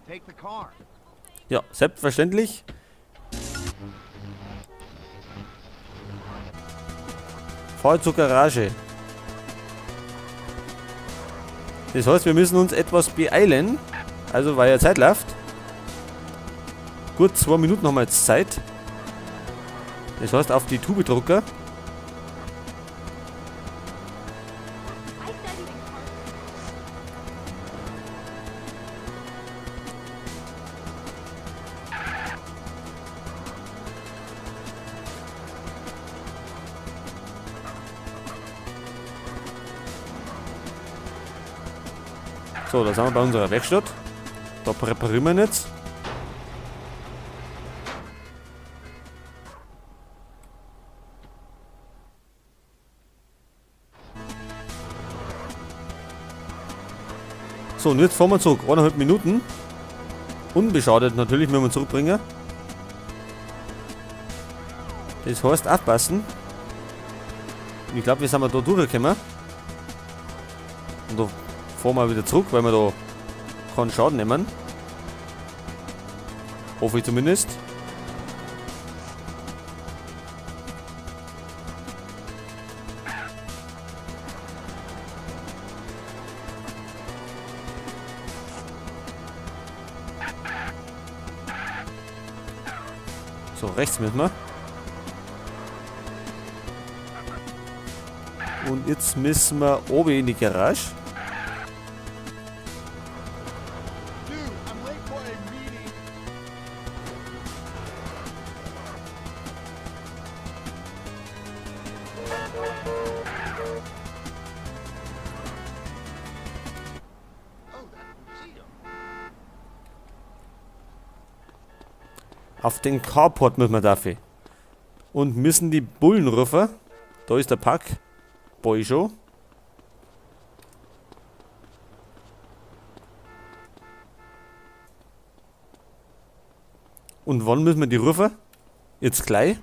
Take the car. Ja, selbstverständlich. Fahr zur Garage. Das heißt, wir müssen uns etwas beeilen. Also, weil ja Zeit läuft. Gut, 2 Minuten haben wir jetzt Zeit. Das heißt, auf die Tube drücken. So, da sind wir bei unserer Werkstatt. Da präparieren wir jetzt. So, und jetzt fahren wir zurück. 1,5 Minuten. Unbeschadet natürlich, wenn wir zurückbringen. Das heißt, aufpassen. Und ich glaub, wir sind da durchgekommen. Und da fahren wir wieder zurück, weil wir da keinen Schaden nehmen. Hoffe ich zumindest. So, rechts müssen wir. Und jetzt müssen wir oben in die Garage. Auf den Carport müssen wir dafür. Und müssen die Bullen rufen. Da ist der Parkboy schon. Und wann müssen wir die rufen? Jetzt gleich?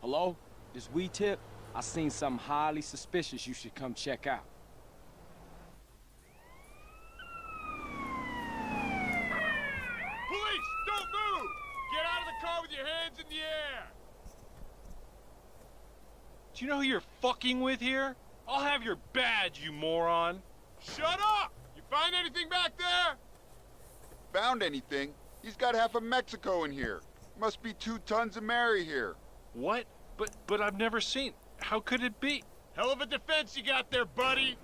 Hello? This weed tip? I seen something highly suspicious you should come check out. Police, don't move! Get out of the car with your hands in the air! Do you know who you're fucking with here? I'll have your badge, you moron! Shut up! You find anything back there? Found anything? He's got half of Mexico in here. Must be 2 tons of Mary here. What? But I've never seen. How could it be? Hell of a defense you got there, buddy!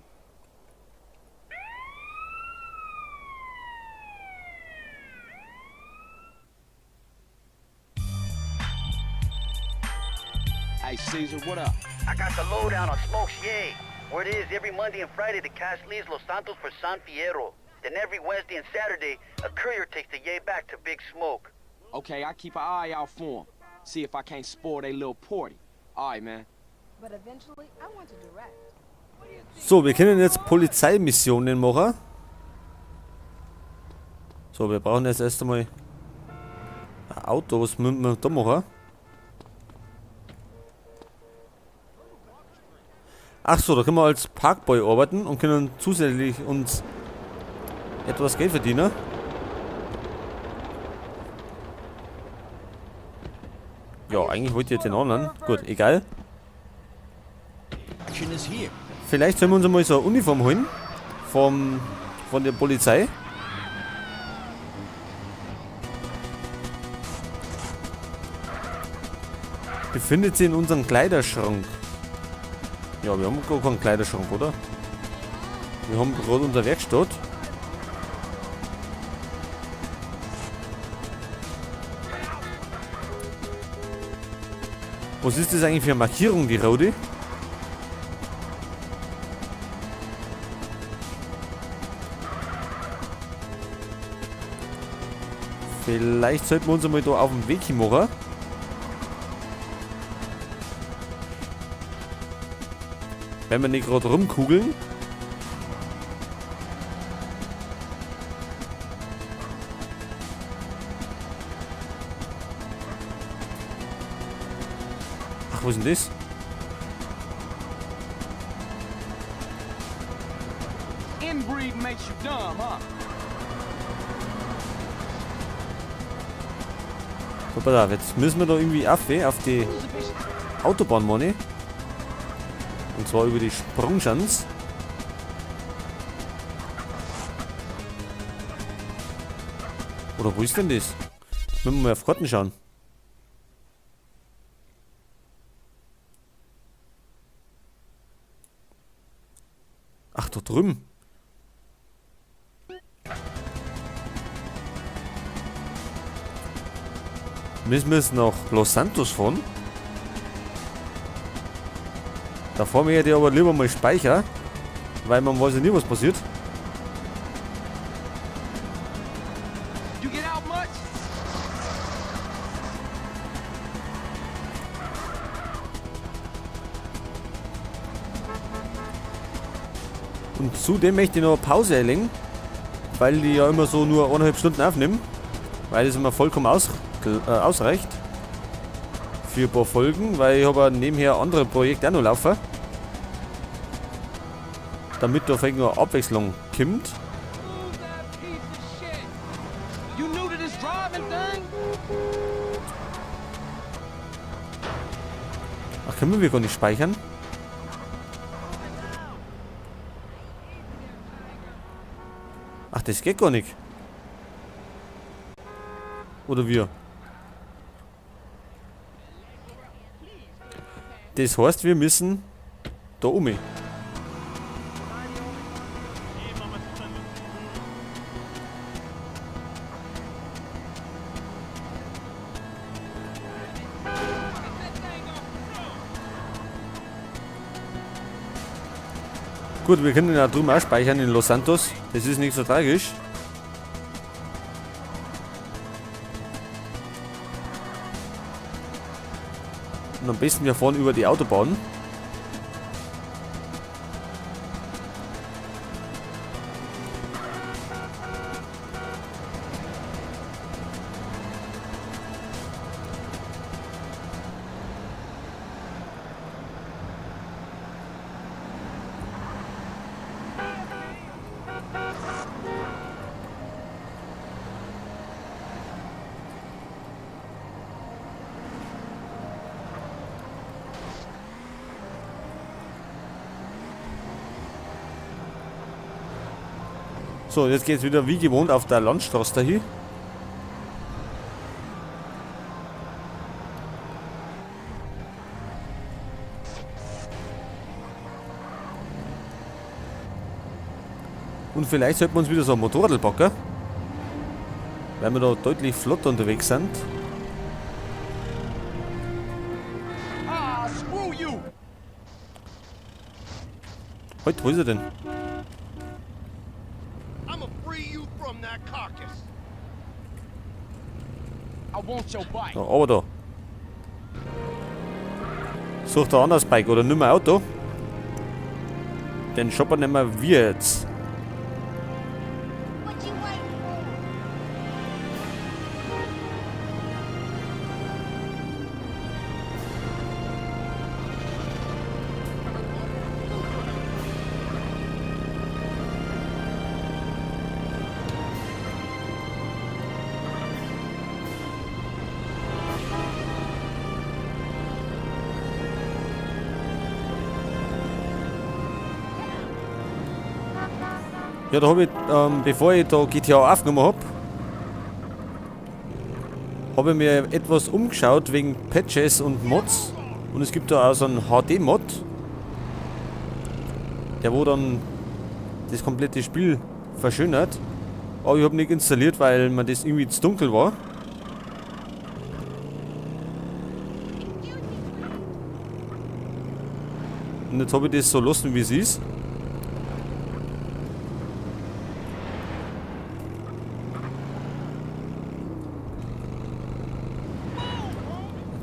Hey, Cesar, what up? I got the lowdown on Smoke's Yay. Where it is every Monday and Friday, the cash leaves Los Santos for San Fierro. Then every Wednesday and Saturday, a courier takes the yay back to Big Smoke. Okay, I keep an eye out for them. See if I can't spoil they little party. All right, man. But eventually, I want to direct. So, wir können jetzt Polizeimissionen machen. So, wir brauchen jetzt erst einmal ein Auto. Was müssen wir da machen? Ach so, da können wir als Parkboy arbeiten und können zusätzlich uns etwas Geld verdienen. Ja, eigentlich wollte ich jetzt den anderen. Gut, egal. Vielleicht sollen wir uns einmal so eine Uniform holen. Von der Polizei. Befindet sich in unserem Kleiderschrank. Ja, wir haben gar keinen Kleiderschrank, oder? Wir haben gerade unsere Werkstatt. Was ist das eigentlich für eine Markierung, die rote? Vielleicht sollten wir uns einmal da auf den Weg hin machen. Wenn wir nicht gerade rumkugeln. Ach, wo ist denn das? Inbreeding makes you dumb, huh? So, pass auf, jetzt müssen wir da irgendwie auf die Autobahn, meine ich. Und zwar über die Sprungschanz. Oder wo ist denn das? Müssen wir mal auf Karten schauen. Ach, da drüben. Müssen wir jetzt nach Los Santos fahren? Da fahren wir ja aber lieber mal Speicher, weil man weiß ja nie, was passiert. You get out much? Und zudem möchte ich noch eine Pause einlegen, weil die ja immer so nur eineinhalb Stunden aufnehmen, weil das immer vollkommen ausreicht für ein paar Folgen, weil ich habe ja nebenher andere Projekte auch noch laufen, damit da vielleicht noch Abwechslung kommt. Ach, können wir gar nicht speichern? Ach, das geht gar nicht. Oder wir? Das heißt, wir müssen da um. Gut, wir können ja drüben auch speichern in Los Santos. Das ist nicht so tragisch. Und am besten wir fahren über die Autobahn. So, jetzt geht's wieder wie gewohnt auf der Landstraße dahin. Und vielleicht sollten wir uns wieder so ein Motorrad packen, weil wir da deutlich flotter unterwegs sind. Ah, screw you. Heute, wo ist er denn? Da, aber da. Such da anders Bike oder nimm ein Auto. Den Shopper nehmen wir jetzt. Ja, da hab ich, bevor ich da GTA aufgenommen hab, hab ich mir etwas umgeschaut wegen Patches und Mods. Und es gibt da auch so einen H D-Mod, der wo dann das komplette Spiel verschönert. Aber ich hab nicht installiert, weil mir das irgendwie zu dunkel war. Und jetzt hab ich das so lassen, wie es ist.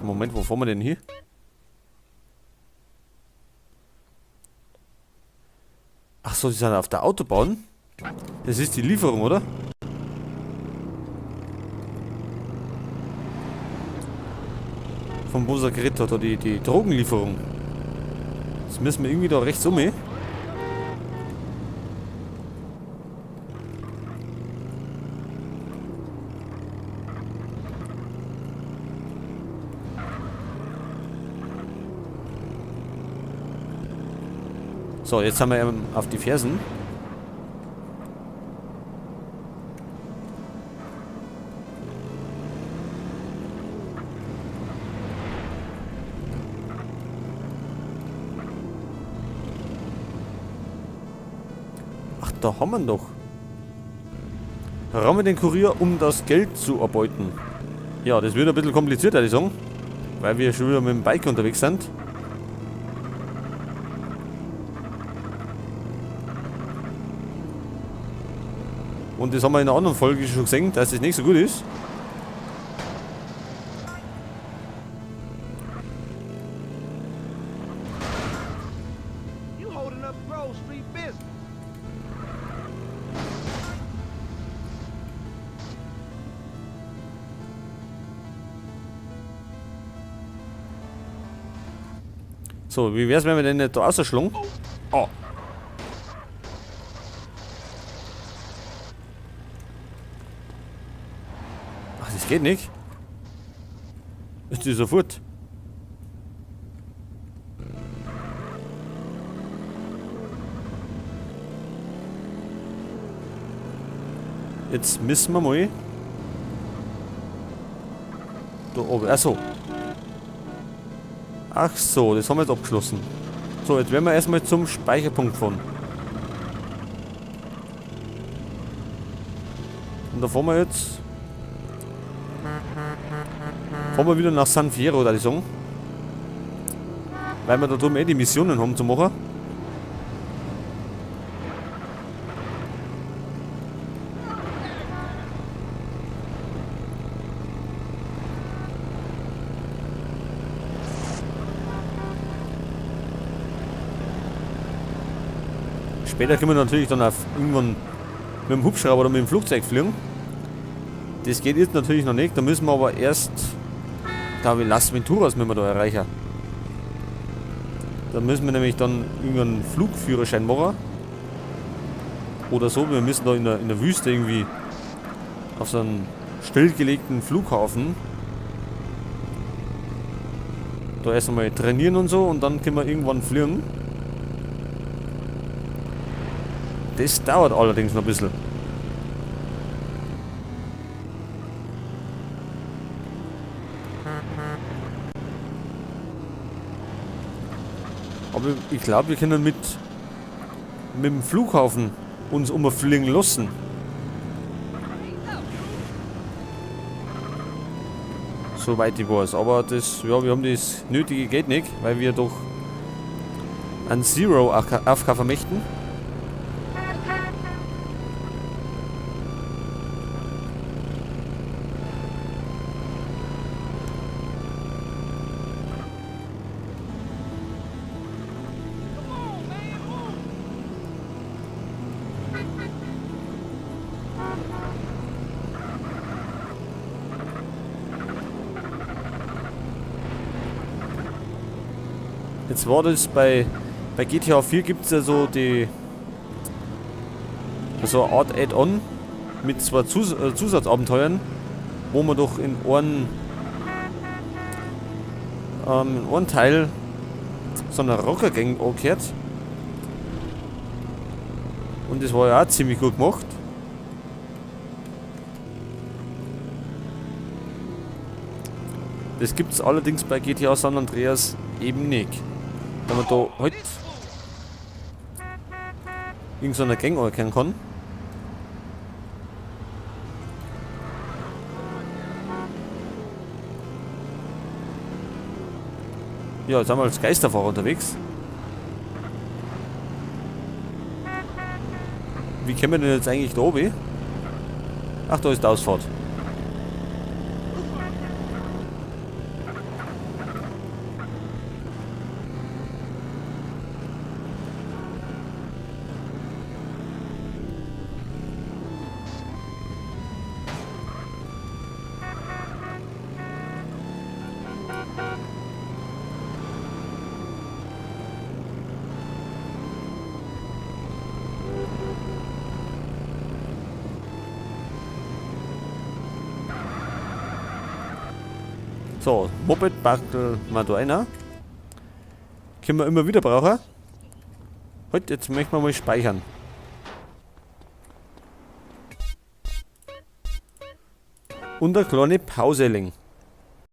Moment, wo fahren wir denn hier? Ach so, die sind auf der Autobahn. Das ist die Lieferung, oder? Vom Bosa geredet hat, oder die Drogenlieferung. Jetzt müssen wir irgendwie da rechts um. So, jetzt haben wir ihn auf die Fersen. Ach, da haben wir ihn doch. Ramme den Kurier, um das Geld zu erbeuten. Ja, das wird ein bisschen komplizierter, die sagen. Weil wir schon wieder mit dem Bike unterwegs sind. Und das haben wir in einer anderen Folge schon gesehen, dass das nicht so gut ist. You holding up Grove Street business. So, wie wär's, wenn wir den nicht da rausschlagen? Oh. Ach, das geht nicht. Ist die sofort. Jetzt müssen wir mal da oben. Ach so. Ach so, das haben wir jetzt abgeschlossen. So, jetzt werden wir erstmal zum Speicherpunkt fahren. Und da fahren wir jetzt... Fahren wir wieder nach San Fierro, da ich sagen. Weil wir da drüben eh die Missionen haben zu machen. Später können wir natürlich dann auf irgendwann mit dem Hubschrauber oder mit dem Flugzeug fliegen. Das geht jetzt natürlich noch nicht, da müssen wir aber erst, glaube ich, Las Venturas müssen wir da erreichen. Da müssen wir nämlich dann irgendeinen Flugführerschein machen. Oder so, wir müssen da in der Wüste irgendwie auf so einen stillgelegten Flughafen da erst einmal trainieren und so und dann können wir irgendwann fliegen. Das dauert allerdings noch ein bisschen. Aber ich glaub, wir können mit dem Flughafen uns umfliegen lassen. Soweit ich weiß. Aber das, ja, wir haben das nötige Geld nicht, weil wir doch ein Zero aufkaufen möchten. Jetzt war das bei GTA 4 gibt's ja so die, so eine Art Add-on mit zwei Zusatzabenteuern, wo man doch in einem Teil so einer Rocker-Gang angehört. Und das war ja auch ziemlich gut gemacht. Das gibt's allerdings bei GTA San Andreas eben nicht. Wenn man da halt irgend so einer Gang anerkennen kann. Ja, jetzt sind wir als Geisterfahrer unterwegs. Wie kommen wir denn jetzt eigentlich da oben? Ach, da ist die Ausfahrt. So, Moped basteln wir da einer. Können wir immer wieder brauchen. Halt, jetzt möchten wir mal speichern. Und eine kleine Pause legen.